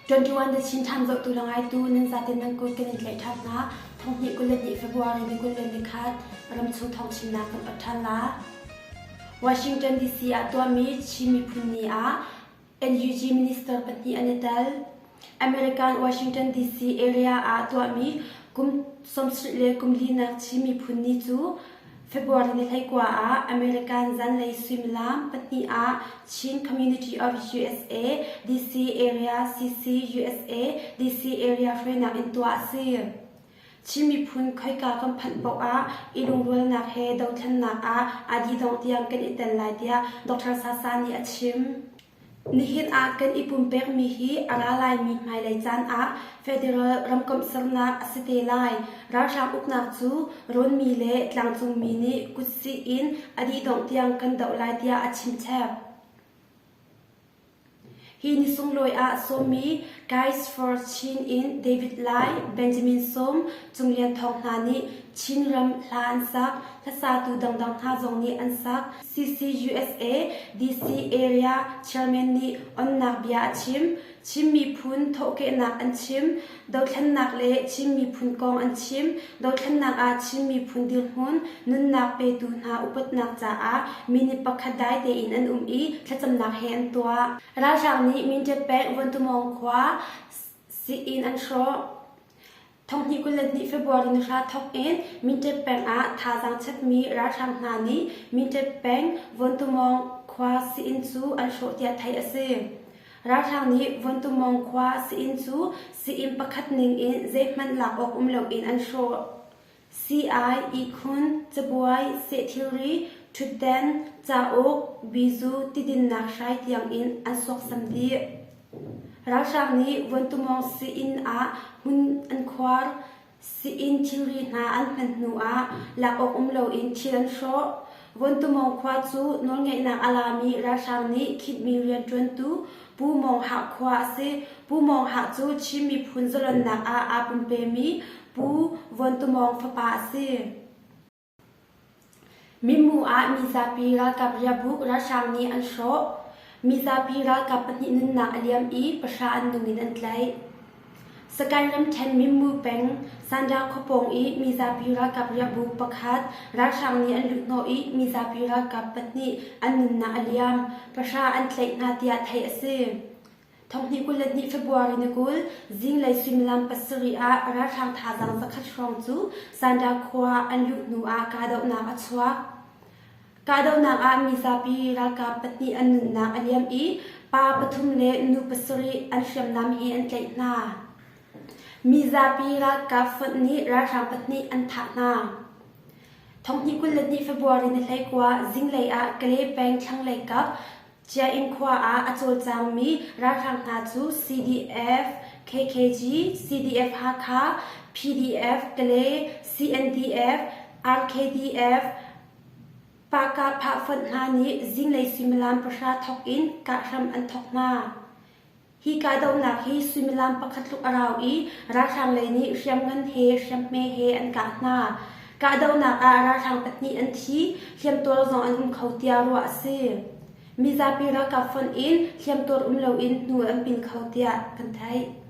21 The Chin Times zohtu le ngaitu nan zaten nan kut kan in tlaih ṭhan hna. Thonghnih 22 February ni 21 ramchung thawngchimnak kan ot ṭhan la. Washington DC ah tuahmi Chin Miphun Ni ah NUG minister pahnih an i tel. American Washington DC area ah tuahmi kum 70 le kum linak Chin Miphun Ni cu February ni 19 ah American zanlei suimilam pahnih ah Chin Community of USA DC Area CC USA DC Area hruainak in tuah a si. Chin miphun khoika kan phanh paoh ah i lungrualnak he dothlennak ah aa dihdongh tiang kan i tel lai tiah Dr. Sasa nih a chim. Nihin ah kan i pumpekmi hi a ra laimi hmailei caan ah federal ramkomh sernak a si te lai. Ralhrang uknak cu rawnmi le tlangcungmi nih kutsih in a dihdongh tiang kan doh lai tiah a chimchep. Hi ni sunglawi ah sawmmi Guys for Chin in David Lai, Benjamin Sum, Cung Lian Thawng hna nih Chinram hla an sak. Hlasatu dangdang hna zong nih an sak. CCUSA DC Area Chairman nih onnak bia a chim. Chin miphun thawhkehnak an chim, dothlennak le Chin miphun kong an chim, dothlennak ah Chin miphun dirhmun, nunnak petu hna upatnak caah minute pakhat dai tein an um i thlacamnak he an tuah. Ralhrang nih Mindat peng Vuantumawng khua sii-inn an hrawh. Thonghnih 22 February ni hra thawk in Mindat peng ah thazaang chetmi ralhrang hna nih Mindat peng Vuantumawng khua sii-inn cu an hrawh tiah theih a si. Ralhrang nih Vuantumawng khua sii-inn cu sii-inn pakhat ning in zeihmanh lak awk um loin an hrawh. Sii-ai, ihkhun, cabuai, seh thilri, ṭhutden, cauk, bizu, tidinnak hrai tiangin an sawksam dih. Ralhrang nih Vuantumawng sii-inn ah hmun an khuar. Sii-inn thilri hna an hman hnu ah lak awk um loin thil an hrawh. Vuantumawng khua cu nawlngeihnak a lami ralhrang nih khitmi rianṭuantu Pu Mawng Hah khua a si. Pu Mawng Hah cu Chin miphun zalonnak ah aa pumpemi Pu Vuantumawng fapa a si. Mimu ah mizapi ralkap riahbuk ralhrang nih an hrawh. Mizapi ralkap pahnih nunnak a liam i pahra an nung in an tlaih. Sagaing ramṭhen Mimu peng Sanda khuapawng i mizapi ralkap riahbuk pakhat ralhrang nih an luhhnawh i mizapi ralkap pahnih an nunnak a liam. Pahra an tlaih hna tiah theih a si. Thonghnih 22 February ni 20 zinglei suimilam pasarih ah ralhrang thazaang zakhat hrawng cu Sanda khua an luh hnu ah kahdohnak a chuak. Kahdohnak ah mizapi ralkap pahnih an nunnak a liam i pa pathum le nu pasarih an hriamnam he an tlaih hna. Mizapi ralkap fonh nih ralhrang pahnih an thah hna. Thonghnih 22 February ni 19 zinglei ah Kalay peng thlanglei kap Ciainn khua ah a cawlcangmi ralhrang hna cu CDF, KKG, CDF Hakha, PDF Kalay, CNDF, RKDF, Pahkahphah fonh hna nih zinglei suimilam pahra thawk in kahhram an thawk hna. Hi kahdohnak hi suimilam pakhat tluk a rau i ralhrang lei nih hriamngan he hriamhme he an kah hna. Kahdohnak ah ralhrang pahnih an thi, hliamtuar zong an um kho tiah ruah a si. Mizapi ralkap fonh in hliamtuar um loin hnu an pin kho tiah kan theih.